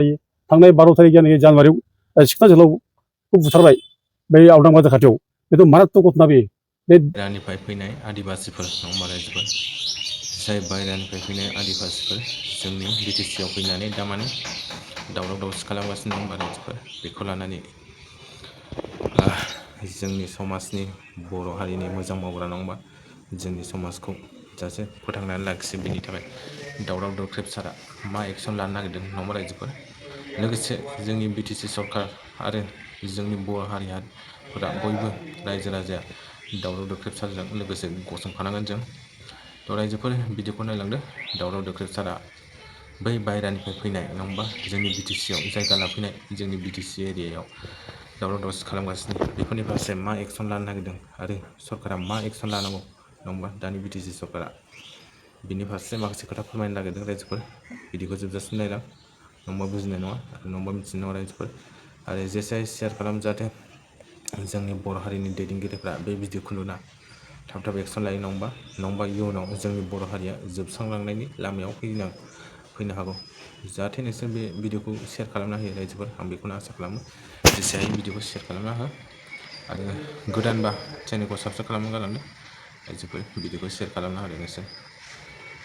थांनाय 12 तारिख जानुवारियाव सिखना जोहोलावखौ बुथारबाय बै आवदां बाजार खाथियाव बेथ' मारात्मक घटना बे बाहेरानिफ्राय फैनाय आदिबासिफोर नङा होमबा रायजोफोर जाय बाहेरानिफ्राय फैनाय आदिबासिफोर जोंनि बिटिसिआव फैनानै दामानि दावराव दावसि खालामगासिनो दं होमबा रायजोफोर बेखौ लानानै जोंनि समाजनि बर' हारिनि मोजां मावग्रा नङा होमबा जोंनि समाजखौ जाहाथे फोथांनानै लाखियो बेनि थाखाय दावराव दावख्रेब सारा मा एक्सन लानो नागिरदों नङा होमबा रायजोफोर लोगोसे जोंनि बिटिसि सरकार आरो जोंनि बर' हारिफोरा बयबो रायजो राजाया दावराव दावख्रेब सारजों लोगोसे गसंफानांगोन जों थ' रायजोफोर बिदिखौ नायलांदो दावराव दावख्रेब सारा बै बाहेरानिफ्राय फैनाय नङा होमबा जोंनि बिटिसिआव जायगा लाफैनाय जोंनि बिटिसि एरियायाव दावराव दावसि खालामगासिनो बेफोरनि फारसे मा एक्सन लानो नागिरदों आरो सरकारा मा एक्सन लानांगौ नङा होमबा दानि बिटिसि सरकारा बिनि फारसे माखासे खोथा फोरमायनो नागिरदों रायजोफोर भिडिअखौ जोबजासिम नायलां नङाबा बुजिनाय नङा आरो नङाबा मिथिनाय नङा रायजोफोर आरो जेसे शेयार खालाम जाहाथे जोंनि बर' हारिनि दैदेनगिरिफ्रा बे भिडिअखौ नुना थाब थाब एक्सन लायो नङाबा इयुनाव जोंनि बर' हारिया जोबस्रांलांनायनि लामायाव फैनो हागौ जाहाथे नोंसोर बे भिडिअखौ शेयार खालामना होयो रायजोफोर आं बेखौनो आसा खालामो जेसे हायो भिडिअखौ शेयार खालामना हो आरो गोदानबा चेनेलखौ साबस्क्राइब खालामना गालांदो रायजोफोर भिडिअखौ शेयार खालामना होदो नोंसोर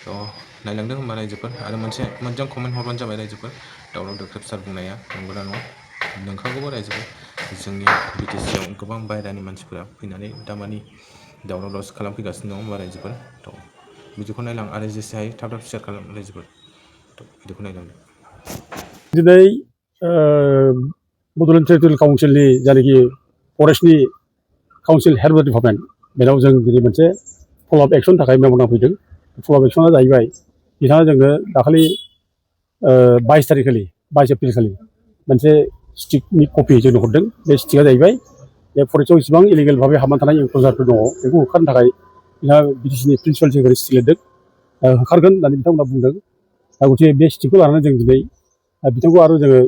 थ' नायलांदों होमबा रायजोफोर आरो मोनसे मोजां कमेन्ट हरबानो जाबाय रायजोफोर दावराव दावख्रेब सार बुंनाया नंगौना नङा नोंखागौबो रायजोफोर जोंनि बिटिसिआव गोबां बाहेरानि मानसिफोरा फैनानै दामानि दावराव दावसि खालामफैगासिनो दं होमबा रायजोफोर थ' भिडिअखौ नायलां आरो जेसे हायो थाब थाब शेयार खालाम रायजोफोर थ' भिडिअखौ नायलांदो दिनै बड'लेण्ड टेरिटरियेल काउन्सिलनि जायनाखि फरेस्टनि काउन्सिल हेड डिपार्टमेन्ट बेनाव जों दिनै मोनसे फल' आप एक्सननि थाखाय मेम'रेन्डाम फैदों फल' आप एक्सना जाहैबाय बिथाङा जोंनो दाखालि 22 एप्रिल खालि मोनसे स्टिकनि कपि जोंनो हरदों बे स्टिकआ जाहैबाय बे फरेस्टआव इसेबां इलिगेल भाबै हाबनानै थानाय एनक्ल'जारफोर दङ बेखौ होखारनो थाखाय बिथाङा बिटिसिनि प्रिन्सिपाल सेक्रेटारि स्टिक लिरदों होखारगोन होननानै बिथांमोना बुंदों दा गथिखे बे स्टिकखौ लानानै जों दिनै बिथांखौ आरो जोङो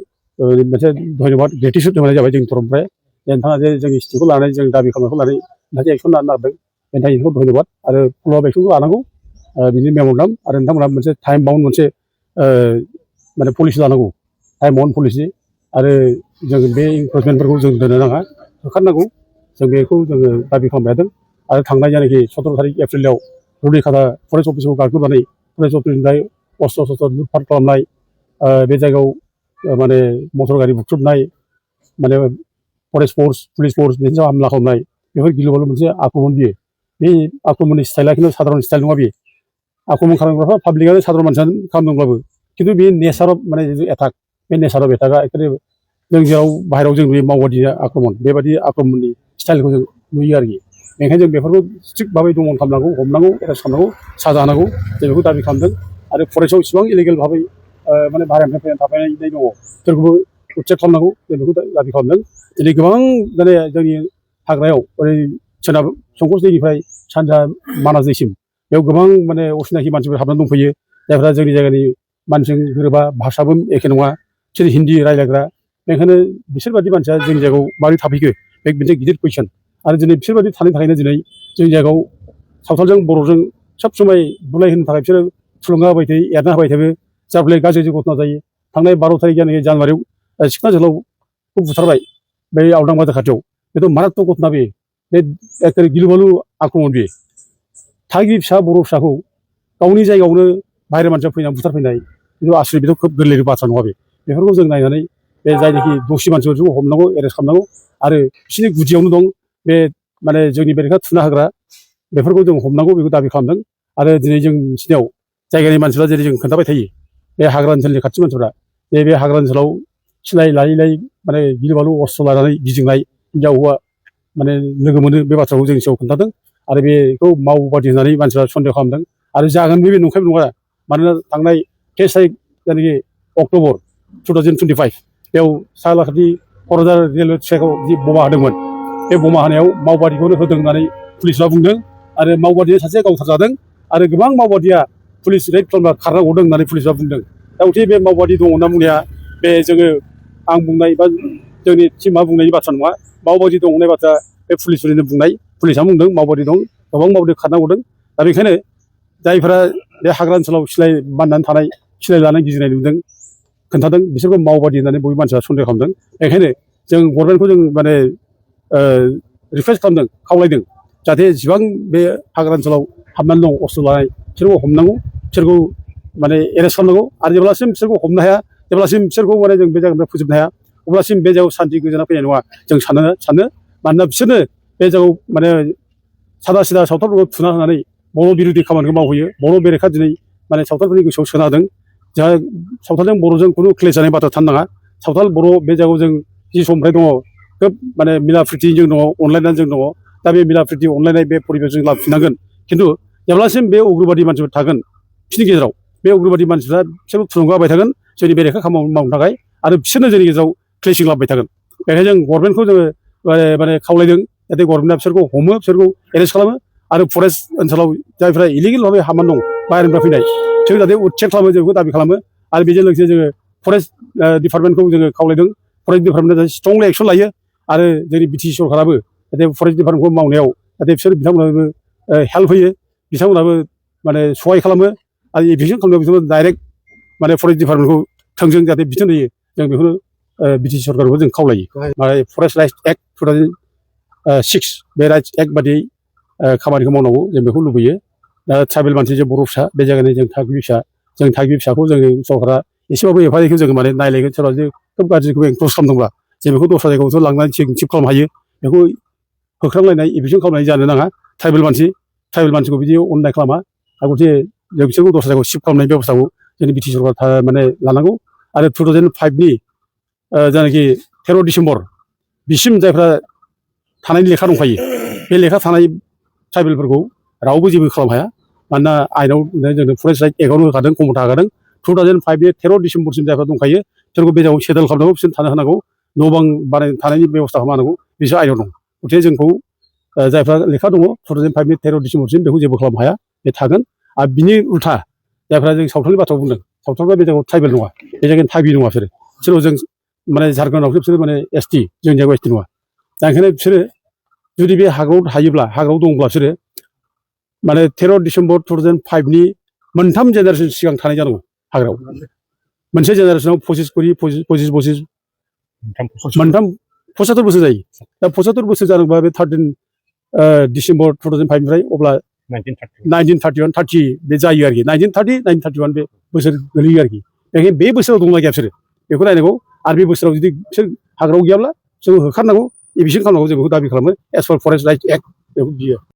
मोनसे धन्यबाद ग्रेटिटिउड होनाय जाबाय जोंनि तरफनिफ्राय नोंथाङा जे जोंनि स्टिकखौ लानानै जों दाबि खालामनायखौ लानानै नोंथाङा एक्सन लानो नागिरदों बेनि थाखाय नोंखौ धन्यबाद आरो फल' आप एक्सनखौ लानांगौ बिनि मेम'रेन्डाम आरो नोंथांमोना मोनसे टाइम बाउन्ड मोनसे माने पलिसि लानांगौ टाइम बाउन्ड पलिसि आरो जों बे इनक्रोचमेन्टफोरखौ जों दोननो नाङा होखारनांगौ जों बेखौ जोङो दाबि खालामबाय थादों आरो थांनाय जायनाखि 17 तारिख एप्रिलाव रुनिखाता फरेस्ट अफिसखौ गाग्लोबनानै फरेस्ट अफिसनिफ्राय अस्त्र शस्त्र लुटपाट खालामनाय बे जायगायाव माने मटर गारि बुख्रुबनाय माने फरेस्ट फोर्स पुलिस फोर्स बिनि सायाव हामला खालामनाय बेफोर गिलु-बालु मोनसे आक्रमण बियो बे आक्रमणनि स्टाइला खिन्थु साधारन स्टाइल नङा बेयो आक्रमण खालामग्राफ्रा पाब्लिकआनो साधारन मानसियानो खालामदोंब्लाबो खिन्थु बे नेचार अफ माने एटाक बे नेचार अफ एटाकआ एक्सुवेलि जों जेराव बाहेरायाव जों नुयो मावबादि आक्रमण बेबादि आक्रमणनि स्टाइलखौ जों नुयो आरोखि बेनिखायनो जों बेफोरखौ स्ट्रिक्ट भाबै दमन खालामनांगौ हमनांगौ एरेस्ट खालामनांगौ साजा होनांगौ जों बेखौ दाबि खालामदों आरो फरेस्टआव इसेबां इलिगेल भाबै माने बाहेरानिफ्राय फैनानै थाफैनाय दङ बेफोरखौबो उच्चेक खालामनांगौ जों बेखौ दाबि खालामदों दिनै गोबां माने जोंनि हाग्रायाव ओरै सोनाब संकस दैनिफ्राय सानजा मानास दैसिम बेयाव गोबां माने असिनाखि मानसिफोर हाबनानै दंफैयो जायफ्रा जोंनि जायगानि मानसिजों गोरोबा भाषाबो एखे नङा बिसोर हिन्दी रायज्लायग्रा बेनिखायनो बिसोरबादि मानसिया जोंनि जायगायाव माबोरै थाफैखो बे मोनसे गिदिर कुइसन आरो दिनै बिसोरबादि थानायनि थाखायनो दिनै जोंनि जायगायाव सावथालजों बर'जों सब समाय बुलाय होनो थाखाय बिसोरो थुलुंगा होबाय थायो एरना होबाय थायो जारफ्ले गाज्रि घटना जायो थांनाय 12 तारिख जानुवारियाव सिखना जोहोलावखौ बुथारबाय बै आवदां बाजार खाथियाव बेथ' मारात्मक घटना बे एखे गिलु-बालु आक्रमण बे थागिबि फिसा बर' फिसाखौ गावनि जायगायावनो बाहेरा मानसिया फैनानै बुथारफैनाय खिन्थु आसरित बेथ' खोब गोरलै बाथ्रा नङा बेफोरखौ जों नायनानै बे जायनाखि दसि मानसिफोरखौ हमनांगौ एरेस्ट खालामनांगौ आरो बिसोरनि गुदियावनो दं बे माने जोंनि बेरेखा थुना होग्रा बेफोरखौ जों हमनांगौ बेखौ दाबि खालामदों आरो दिनै जों मिथिनायाव जायगानि मानसिफ्रा जेरै जों खोन्थाबाय थायो बे हाग्रा ओनसोलनि खाथि मानसिफ्रा बे हाग्रा ओनसोलाव सिलाय लायै माने गिलु-बालु अस्त्र लानानै गिदिंनाय हिनजाव हौवा माने लोगो मोनो बे बाथ्राखौ जोंनि सिगाङाव खोन्थादों आरो बेखौ मावबादि होननानै मानसिफ्रा सन्देह खालामदों आरो जागोनबो बे नंखायबो नङा मानोना थांनाय 23 तारिख जायनाखि अक्ट'बर 2025 बेयाव सालाखाथि क'क्राझार रेलवे ट्रेकआव जि बमा होदोंमोन बे बमा होनायाव मावबादिखौनो होदों होननानै पुलिसआ बुंदों आरो मावबादिया सासे गावथारजादों आरो गोबां मावबादिया पुलिस रेड खालामना खारना हरदों होननानै पुलिसआ बुंदों दा गथिखे बे मावबादि दङ होनना बुंनाया बे जोङो आं बुंनाय बा जोंनि टिमा बुंनायनि बाथ्रा नङा मावबादि दं होननाय बाथ्रा बे पुलिसफोरनो बुंनाय पुलिसआ बुंदों मावबादि दं गोबां मावबादि खारना हरदों दा बेखायनो जायफोरा बे हाग्रा ओनसोलाव सिलाय बाननानै थानाय सिलाय लानानै गिदिंनाय नुदों खोन्थादों बिसोरखौ मावबादि होननानै बयबो मानसिया सन्देह खालामदों बेखायनो जों गभर्नमेन्टखौ जों माने रिकुवेस्ट खालामदों खावलायदों जाहाथे जेसेबां बे हाग्रा ओनसोलाव हाबनानै दं अस्त्र लानाय बिसोरखौ हमनांगौ बिसोरखौ माने एरेस्ट खालामनांगौ आरो जेब्लासिम बिसोरखौ हमनो हाया जेब्लासिम बिसोरखौ माने जों बे जायगानिफ्राय फोजोबनो हाया अब्लासिम बे जायगायाव सान्थि गोजोना फैनाय नङा जों सानो मानोना बिसोरनो बे जायगायाव माने सादा सिदा सावथालफोरखौ थुना होनानै बर' बिरोधि खामानिखौ मावहैयो बर' बेरेखा दिनै माने सावथालफोरनि गोसोआव सोना होदों जोंहा सावथालजों बर'जों खुनु क्लेश जानाय बाथ्रा थानो नाङा सावथाल बर' बे जायगायाव जों जि समनिफ्राय दङ खोब माने मिला प्रिति जों दङ अनलायनानै जों दङ दा बे मिला प्रिति अनलायनाय बे परिबेस जों लाबोफिननांगोन खिन्थु जेब्लासिम बे उग्रबादि मानसिफोर थागोन बिसोरनि गेजेराव बे उग्रबादि मानसिफ्रा बिसोरखौ थुलुंगा होबाय थागोन जोंनि बेरेखा खामानि मावनो थाखाय आरो बिसोरनो जोंनि गेजेराव क्लेसिं लाबोबाय थागोन बेखायनो जों गभर्नमेन्टखौ जोङो माने खावलायदों जाहाथे गभर्नमेन्टआ बिसोरखौ हमो बिसोरखौ एरेस्ट खालामो आरो फरेस्ट ओनसोलाव जायफ्रा इलिगेल भाबै हाबनानै दं बाहेरनिफ्राय फैनाय बिसोर जाहाथे उदचेक खालामो जों बेखौ दाबि खालामो आरो बेजों लोगोसे जोङो फरेस्ट डिपार्टमेन्टखौ जोङो खावलायदों फरेस्ट डिपार्टमेन्टआ स्ट्रंलि एक्सन लायो आरो जोंनि बिटिसि सरकाराबो जाहाथे फरेस्ट डिपार्टमेन्टखौ मावनायाव जाहाथे बिसोर बिथांमोनाबो हेल्प होयो बिथांमोनाबो माने सहाय खालामो आरो इभिकसन खालामनायाव बिथांमोना डाइरेक्ट माने फरेस्ट डिपार्टमेन्टखौ थोंजों जाहाथे बिथोन होयो जों बेखौनो बिटिसि सरकारखौ जों खावलायो माने फरेस्ट राइट्स एक्ट 2006 बे राइट्स एक्ट बादियै खामानिखौ मावनांगौ जों बेखौ लुबैयो दा ट्राइबेल मानसि जे बर' फिसा बे जायगानि जों थागिबि फिसाखौ जोंनि सरकारा एसेबाबो एफा एनैखौ जोङो माने नायलायगोन सोरबा जे खोब गाज्रिखौ एनक्ल'स खालामदोंब्ला जों बेखौ दस्रा जायगायावथ' लांनानै थिग खालामनो हायो बेखौ होख्रांलायनाय इभिकसन खालामनाय जानो नाङा ट्राइबेल मानसिखौ बिदि अननाय खालामा आरो गथे जों बिसोरखौ दस्रा जायगायाव शिफ्ट खालामनाय बेबस्थाखौ जोंनि बिटि सरकार माने लानांगौ आरो 2005नि जायनाखि 13 डिसेम्बर बिसिम जायफ्रा थानायनि लेखा दंखायो बे लेखा थानाय ट्राइबेलफोरखौ रावबो जेबो खालामनो हाया मानोना आइनाव जोंनो फरेस्ट राइट एक्टआवनो होखादों कमता होखादों 2005नि 13 डिसेम्बरसिम जायफ्रा दंखायो बिसोरखौ बे जायगायाव सेटेल खालामनांगौ बिसोर थानो होनांगौ न' बां बानाय थानायनि बेबस्था खालामनांगौ बिसोर आइनाव दं गथिखे जोंखौ जायफ्रा लेखा दङ 2005नि 13 डिसेम्बरसिम बेखौ जेबो खालामनो हाया बे थागोन आरो बिनि उल्था जायफ्रा जों सावथालनि बाथ्राखौ बुंदों सावथालफ्रा बे जायगायाव ट्राइबेल नङा बे जायगानि थागिबि नङा बिसोरो जों माने झारखन्डआवसो बिसोरो माने एसटि जोंनि जायगायाव एसटि नङा दा ओंखायनो बिसोरो जुदि बे हाग्रायाव दंब्ला बिसोरो माने 13 डिसेम्बर 2005नि मोनथाम जेनेरेसन सिगां थानाय जानांगौ हाग्रायाव मोनसे जेनेरेसनाव 25 मोनथाम 75 बोसोर जायो दा 75 बोसोर जानोबा बे 13 डिसेम्बर 2005निफ्राय अब्ला 1931 30 बे जायो आरोखि 1930 1931 बे बोसोर गोलैयो आरोखि बेखायनो बे बोसोराव दंना गैया बिसोरो बेखौ नायनांगौ आरो बे बोसोराव जुदि बिसोर हाग्रायाव गैयाब्ला जों होखारनांगौ इभिकसन खालामनांगौ जों बेखौ दाबि खालामो एस पार फरेस्ट राइट्स एक्ट बेखौ बियो